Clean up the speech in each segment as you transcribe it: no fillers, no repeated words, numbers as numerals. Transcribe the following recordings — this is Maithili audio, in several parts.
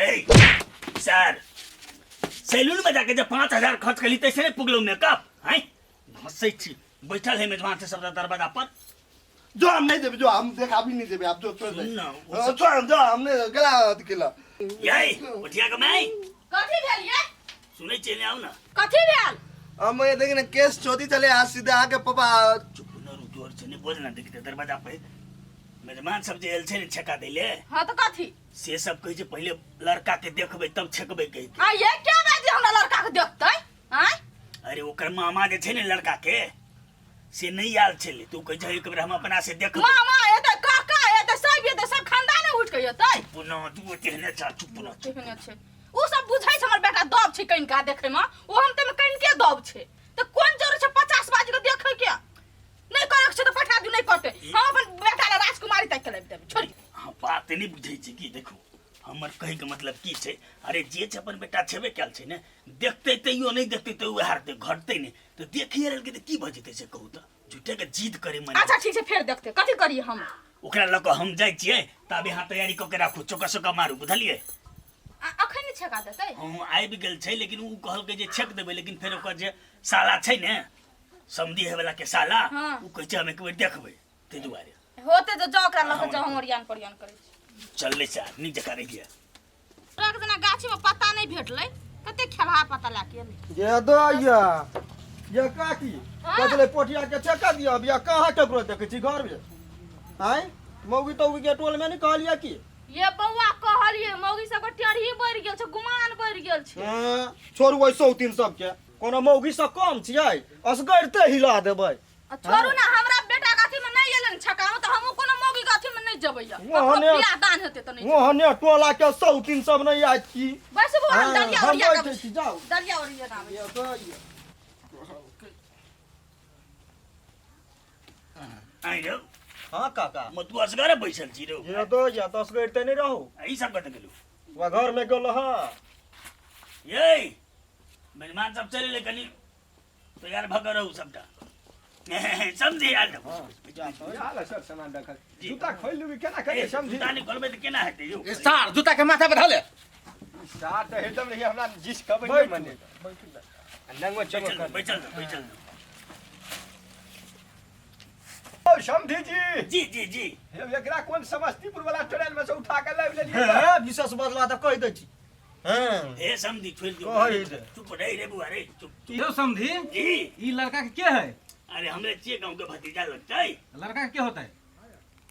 ए सर, सैलून में जाके जब 5000 खर्च कली तैसे नहीं पुगलो मेकअप हैं। हंसै छी, बैठल है मेजबान से सब दरवाजा पर। जो हम नहीं देबे, जो हम देखा भी नहीं देबे, आप जो छोड़ दे। सुन ना, ओ हाँ, छोड़ जो हम नहीं गला अथी केला। यही उठिया के मैं कथी भेल ये? सुनै छियै ने, आउ ना। कथी भेल? हम ये देखिए ना केस चोदी चले आज सीधे आके पापा। चुप न रू, जोर से नहीं बोलना। देखते दरवाजा पे मेजबान सब जे एल छै ने छेका दैले। हाँ तो कथी? से सब कहै छै पहिले लड़का के देखबै तब छेकबै कहि के। आ ये क्या बात जे हमरा लड़का के देखतै? आँय? अरे ओकर मामा जे छै ने लड़का के, से नहि आयल छलै, तू कहै छै एक बेर हम अपना से देखबै। मामा एतै, काका एतै, सब एतै, सब खानदाने उठि के एतै। पुनः तू तेहने छ, चुप न। तेहने छै। उ सब बुझै छै हमर बेटा दब छै कनिका देखै में, ओ हम तमे कनिके दब छै। तऽ कोन जरूरत छै 50 बाजी के देखै के? नहि करे के छै तऽ पठा दियौ, नहि करतै। हम अपन बेटा ला राजकुमारी ताकि के लाबि देबै। छोड़ि। अहाँ बात नहि बुझै छी की? देखू, हमर कहैके मतलब की छै, अरे जे छै अपन बेटा छेबे कयल छै ने, देखतै तैयो नहि देखतै तैयो हारतै घटतै नहि, तऽ देखिए लेलकै तऽ की भऽ जेतै से कहू तऽ? झूठे के जिद करे मन। अच्छा ठीक छै, फेर देखतै। कथी करियै हम? ओकरा लऽ कऽ हम जाइ छियै, ताबे अहाँ तैयारी कऽ के राखू, चौका चौका मारू, बुझलियै? अखन नहि छेका देतै? हँ, आबि गेल छै, लेकिन ओ कहलकै जे छेक देबै, लेकिन फेर ओकर जे साला छै ने, समधी होय के साला, ओ कहै छै हम एक बेर देखबै, ताहि दुआरे। होते तऽ जाउ ओकरा लऽ कऽ जाउ, हम ओरियान परियान करै छी। चललै सर, नीक जकाँ रहियै। तोरा जेना गाछी में पत्ता नहीं भेटलै, कते खेलहा पत्ता लए के एलै। जे दैया ये काकी कजले पोठिया के छेका दिया, अभी कहाँ केकरो देखै छी घर में? आँय, मौगी तौगी के टोल में नहीं कहलियै की? ये बौआ, कहलिए मौगी सबके टेढ़ी बढ़ि गेल छै, गुमान बढ़ि गेल छै। हाँ, छोड़ू ओहि सौतीन सबके, कोनो मौगी से कम छियै? असगरते हिला देबै। आ छोड़ू ना, हमरा बेटा के अथी में नहीं एलन छकाओ तऽ हमहूँ कोनो मौगी के अथी में नहीं जेबै। ओहने- बियाह दान हेतै तऽ नहीं जेबै। ओहने टोला के सौतीन सब नहीं आयत की? बस बौआ, हम हाँ, दलिया हम ओरिया बैठै छी, जाउ। दलिया ओरिया आबै छी। ये दैया। आइ रौ। हाँ काका। म तू असगरे बैसल छी रौ? ये दैया, 10 गो नहि रहू। आ ई सब कतऽ गेलू? वा घर में गेल हाँ। ये मेजबान सब चलि एलै, कनि तैयार भऽ कऽ रहू सबटा। समझी आयल। हाल है सर, सामान रखल, जूता खोल लेबी केना करिए समझी? जूता नहि खोलबै तऽ केना हेतै यौ? ए सार, जूता के माथा पर धले। सार तऽ एकदम नहीं हमरा जिस खबर नहीं मने नंगो चमक बैठल रहू, बैठल रहू, बैठल रहू। ओ समधी जी। जी जी जी। हे, एकरा कोन समस्तीपुर वाला ट्रेन में से उठा के लाबि लेलियै? हे, विशेष बदला तऽ कहि दै छी। हाँ। हे समधी, छोड़ि दियौ। कहै दे। चुप रही रे बुआ रे, चुप। यौ समधी। जी। ई लड़का के के है? अरे हमरे छियै, गाँव के भतीजा लगतै। लड़का के के होता है?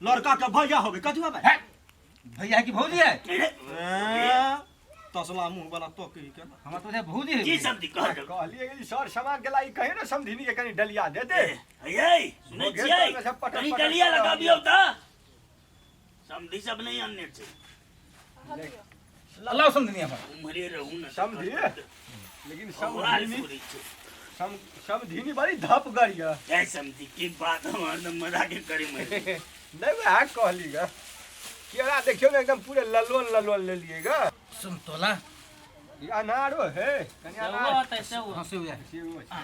लड़का के भैया होबे, कथी होबे? है भैया है कि भौजी है? हाँ, तसला मुंह वाला तो कही के हमरा तो बुझाय भौजी है। जी समधी, कह दो। कहलियै कि सर सामान के लाई कहे ने समधिनी के कनी डलिया दे दे। हे, सुनै हो गेल छियै? तऽ सब पटक कनि पटक डलिया कऽ लगाबियौ तऽ समधी सब नहि अनने छै। लाओ समधिनी हमर। उम्हरे रहू ने। समधी? लेकिन बवाल समधिनी पूरी छै। समधिनी बड़ी धप गरिया। ए समधी, की बात, हम हरदम मजाक करी मरि। नहीं वएह कहली ग, केरा देखियौ ने, एकदम पूरे ललवन ललवन लेलियै ग। समतोला। ई अनारो है कनि, अनार। हाँ, से हुआ। सेहो छै।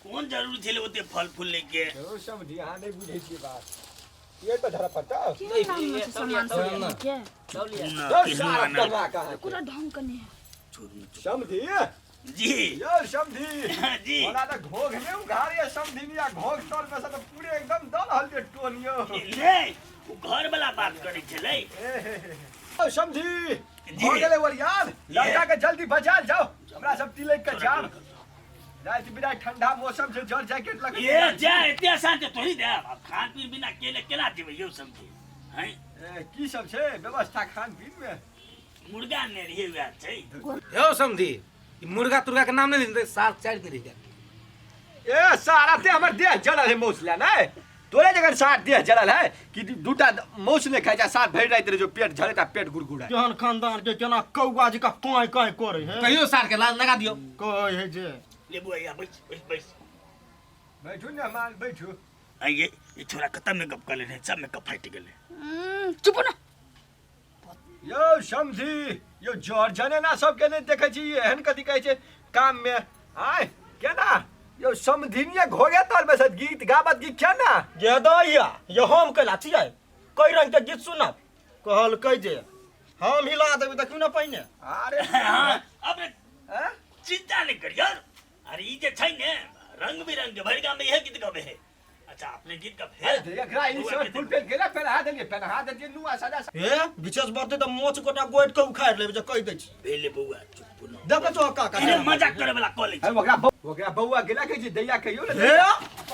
कोन जरूरी छलै ओते फल फूल लैके? यौ समधी, अहाँ नहि बुझै छियै बात, ये तो धरा पड़ता। सामान सब के सारा करवा कहाँ पूरा ढंग के नहीं है। समधी। जी। यौ समधी। जी। ओना तऽ घोघ नहि उघार ये समधिनी, आ घोघ तर में से तऽ पूरे एकदम दऽ रहल छै टोन यौ। नहि, ओ घर वाला बात करै छलै। यौ समधी, भऽ गेलै ओरियान, लड़का के जल्दी बजाल जाओ, हमरा सब तिलक के जाम राति बिराति, ठंडा मौसम छै, जर जैकेट लगे। ये जा, एते आसान छै तोही देब? आब खान पीन बिना केले केना जेबै यौ समझी? हैं। की सब छै व्यवस्था खान पीन में? मुर्गा ने रहिए, वएह छै। यौ समधी, ई मुर्गा तुर्गा के नाम नहीं लेते, सार चारि दिन रहि गेल। ए सारा ते हमर देह जलल है मौस ले, नहीं तोरे जगह सार देह जलल है कि दूटा मौस नहीं खाइ छै, सार भरि राति रहे जो पेट झरे ता पेट गुड़गुड़ा। केहन खानदान के, केना कौआ जकाँ काँय काँय करै है। कहियो सार के लाज लगा दियौ। कहै है जे ले बुआ, बैस बैस बैस। बैठू ने माल, बैठू। आइए, ई छोरा कतऽ मेकअप कऽ लेने, सब मेकअप फाटि गेलै। चुप ना। यौ समझी यौ, जर जनेना सबके नहि देखै छी, एहन कथी कहै छै काम मे आय केना यौ समधिनिये घोड़े तर में से गीत गाबत की केना? जे दैया, ये हम कैला छियै? कई रंग के गीत सुनब। कहलकै जे हम हिला देबै, देखियौ ने पहिने। अरे हाँ, अपने हैं? चिंता नहीं करियो। अरे ई जे छै ने रंग बिरंग के भरि गाम में इहे गीत गबे है। अच्छा अपने गीत गबे है। अरे एकरा ई सब फुल पेंट केला पहिना देलियै नुआ सादा। हे विशेष बढ़तै तऽ मोच गोटा गोटि कऽ उखाड़ि लेबै, जे कहि दै छी। भेले बौआ, चुप न। देखै छौ काका? अरे मजाक करे वाला कॉलेज। अरे ओकरा बौआ गेला कहै छै दैया कहियो ने। हे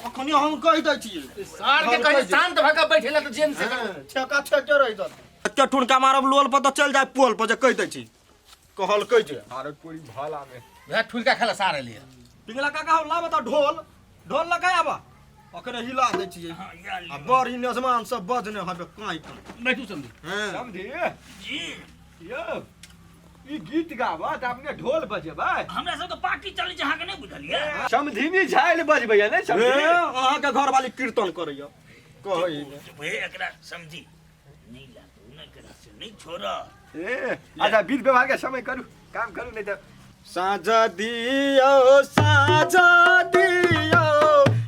अखनी हम कहि दै छियै। सार के कहीं शांत भऽ कऽ बैठे ला तऽ जेन से करू। छेका छेके रहि जात। एते ठुनका मारब लोल पर तऽ चलि जाय पोल पर, जे कहि दै छी। कहलकै जे आरो कोरी भाला में वएह ठुलका खेला सार एलियै। पिंगला काका हो, लाब तऽ ढोल, ढोल लगा आबा, ओकरे हिला दै छियै। हाँ, या आ बड़ ही नजमान सब बजने हबे काई काई। बैठू समझी। हाँ। समझी। जी। यौ ई गीत गाबत अपने ढोल बजेबै? हमरा सबके पार्टी चलै छै, अहाँके नहि बुझलियै? समधिनी झाइल बजबैया ने हे समधिनी? अहाँके घरवाली कीर्तन करैया कहै ने। हे एकरा समझी नहीं लागू ने, एकरा से नहीं छोड़। ए अच्छा विध व्यवहार के समय करू, काम करू, नहीं तऽ साँझ दियौ, साँझ दियौ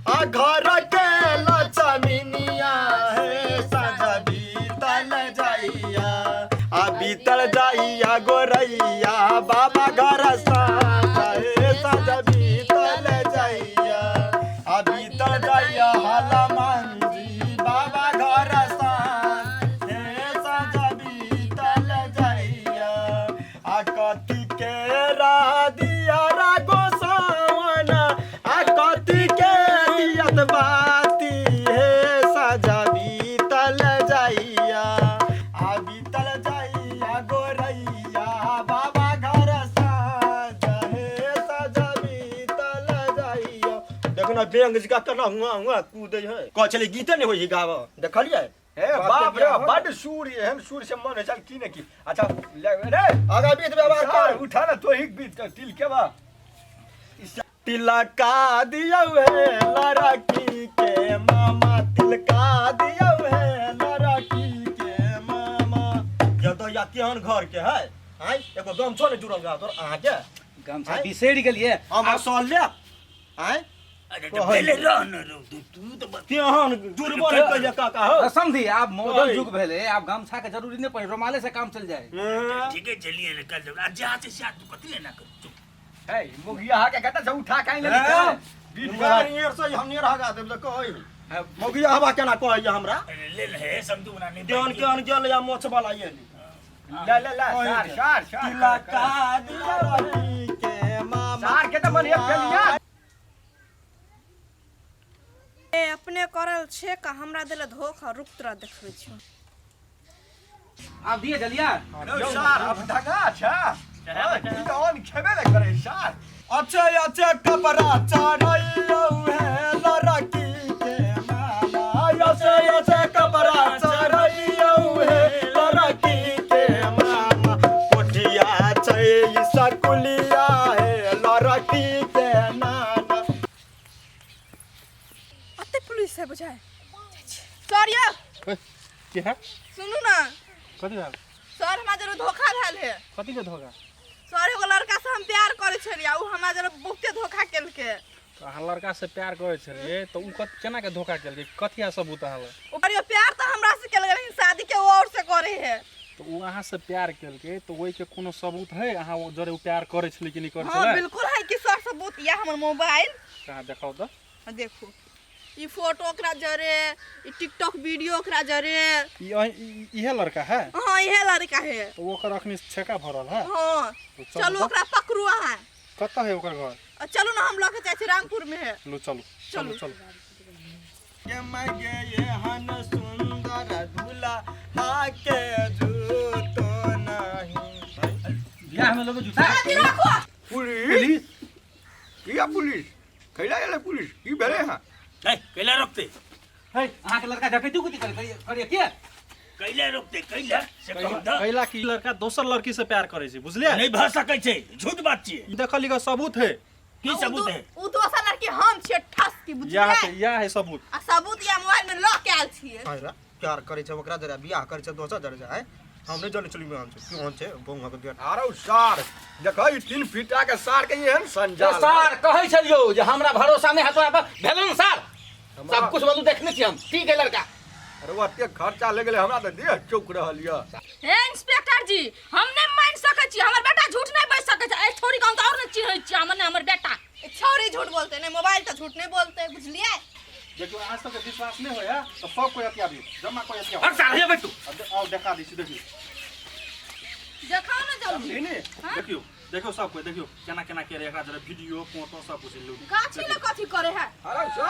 आ घर के लक्ष्मीनिया हे, साँझ बीतल जाइया आ बीतल जाइया गोरैया बाबा घर साँझ, हे साँझ बीतल जाइया आ बीतल जाइया हलमान जी बाबा घर साँझ, हे साँझ बीतल जाइया आ कथी के राधिया रा गोसावना आ कथी के दियत बाती, हे साजा बीतल जाइया आ बीतल जाइया गोरैया बाबा घर साजा, हे साजा बीतल जाइया। देखो ना बेंग जी का केना हुआ हुआ कूदै है, कहै छलै गीते नहि होइ है गाबऽ, देखलियै? हे बाप रे, बड सूर, एहन सूर से मन होइ छल की ने की। अच्छा ले रे आगा विध व्यवहार सार, कर। उठा ना तोही बीत तिल के बा। तिलका दियौ हे लड़की के मामा, तिलका दियौ हे लड़की के मामा। यदो या केहन घर के है आय, एगो गमछो ने जुड़ल रहा तोर अहाँके। गमछा बिसरि गेलियै। हम सॉल ले आय। अरे तो पहले रह न रो तू, तू तो केहन जुड़बो नहि कहिया काका हो। समझी आब मॉडर्न ओए। युग भेलै, आब गमछा के जरूरी नहि पड़े, रुमाले से काम चल जाए। ठीक है चलिए ने कल जब आज जहाँ से से तू कथी लेना कर चुप। हे मुखिया के कत से उठा काई ले बीत व्यवहार। नियर से हम नियर हगा देब तऽ कहै मौगी हवा केना कहैया हमरा। अरे ले ले हे समझू बना नहीं। केहन केहन गेल या मोछ वाला ये ले ले ले सार सार सार तिलका दियौ लड़की के मामा। सार के तऽ मन एक फेलिया। ए अपने करल छे का हमरा देले धोखा, रुक तोरा देखबै छियौ। आब दिए जलिया। यौ सार अब ढंगा छ ई तऽ अन्न खेबे ने करै सार। अच्छे अच्छे कपड़ा चढ़ैयौ हे लड़की के मामा, अच्छे अच्छे कपड़ा चढ़ैयौ हे लड़की के मामा, कोठिया छै सकुलिया हे लड़की के नाना। अते पुलिस है बुझाय। सर यौ। की है? सुनू ना। कथी भेल? सर हमरा जरूर धोखा भेल है। कथी के धोखा? सर एगो लड़का से हम प्यार करै छलियै आ उ हमरा जरूर बहुते धोखा केलकै। तऽ अहाँ लड़का से प्यार करै छलियै तऽ उ केना के धोखा केलकै? कथी आ सबूत अहाँ लग? ओकर यौ प्यार तऽ हमरा से केलकै लेकिन शादी के ओ और से करै है। तऽ उ अहाँ से प्यार केलकै तऽ ओहिके कोनो सबूत है अहाँ ओ जरे उ प्यार करै छलै कि नहि करै हाँ छलै? बिल्कुल है कि सर सबूत, या हमर मोबाइल। कहाँ देखाउ तऽ। हाँ, देखू ई फोटो ओकरा जरे, ई टिकटॉक वीडियो ओकरा जरे। ई इहे लड़का है? हाँ इहे लड़का है। तऽ ओकर अखनी छेका भरल है? हाँ। तो चलू चलू तऽ। ओकरा पकड़ू अहाँ। कतऽ है ओकर घर? चलू ना हम लऽ के जाइ छी, रामपुर में है। लू चलू चलू चलू। चलू। के मगे एहन सुंदर दूल्हा के जूतो नहीं। बियाह में लोग जूता। शादी राखो। पुलिस किया पुलिस कैला गेलै पुलिस की भेलै हँ? ए कैला रोकते? हे अहाँ के लड़का डकैती उकैती करे करे के? कैला रोकते कैला से कहू तऽ। कैला की लड़का दोसर लड़की से प्यार करै छै, बुझलियै? नहीं भऽ सकै छै, झूठ बात छियै। ई देखल लिखल सबूत है। की सबूत है? उ दोसर लड़की हम छियै ठस की, या बुझलियै? या है सबूत। आ सबूत या मोबाइल में लऽ के आयल छियै। अरे प्यार करै छै ओकरा जरा, बियाह करै छै दोसर जरा है, हम नहि जानै छलियै केहन छै, केहन छै बौआ के बेटा। आरो सार देखै 3 फीटा के सार के एहन संजाल। सार कहै छलियौ जे हमरा भरोसा नहि हतो पर भेलै ने सार, सब कुछ बदलू देखने छी हम। ठीक है लड़का। अरे ओते खर्चा लागि गेलै, हमरा तऽ देह चौक रहल यऽ। हे इंस्पेक्टर जी, हम नहि मान सकै छी, हमर बेटा झूठ नहि बाजि सकै छै। एहि छौड़ी के हम तऽ आओर नहि चिन्है छियै, हमर नहि हमर बेटा। छौड़ी झूठ बोलते नहीं, मोबाइल तऽ झूठ नहीं बोलते, बुझलियै? देखियौ, अहाँ सबके विश्वास नहि होइए तऽ सब कोइ अथी आबि जमा कोइ अथी अरे साले बैठू। आउ देखा दै छी, देखियौ। देखाउ ने जल्दी। नहीं नहीं, देखियौ देखियौ, सब कोइ देखियौ केना केना के एकरा जरा वीडियो फोटो सब कुछ लू। गाछी लए कथी करे है? अरे।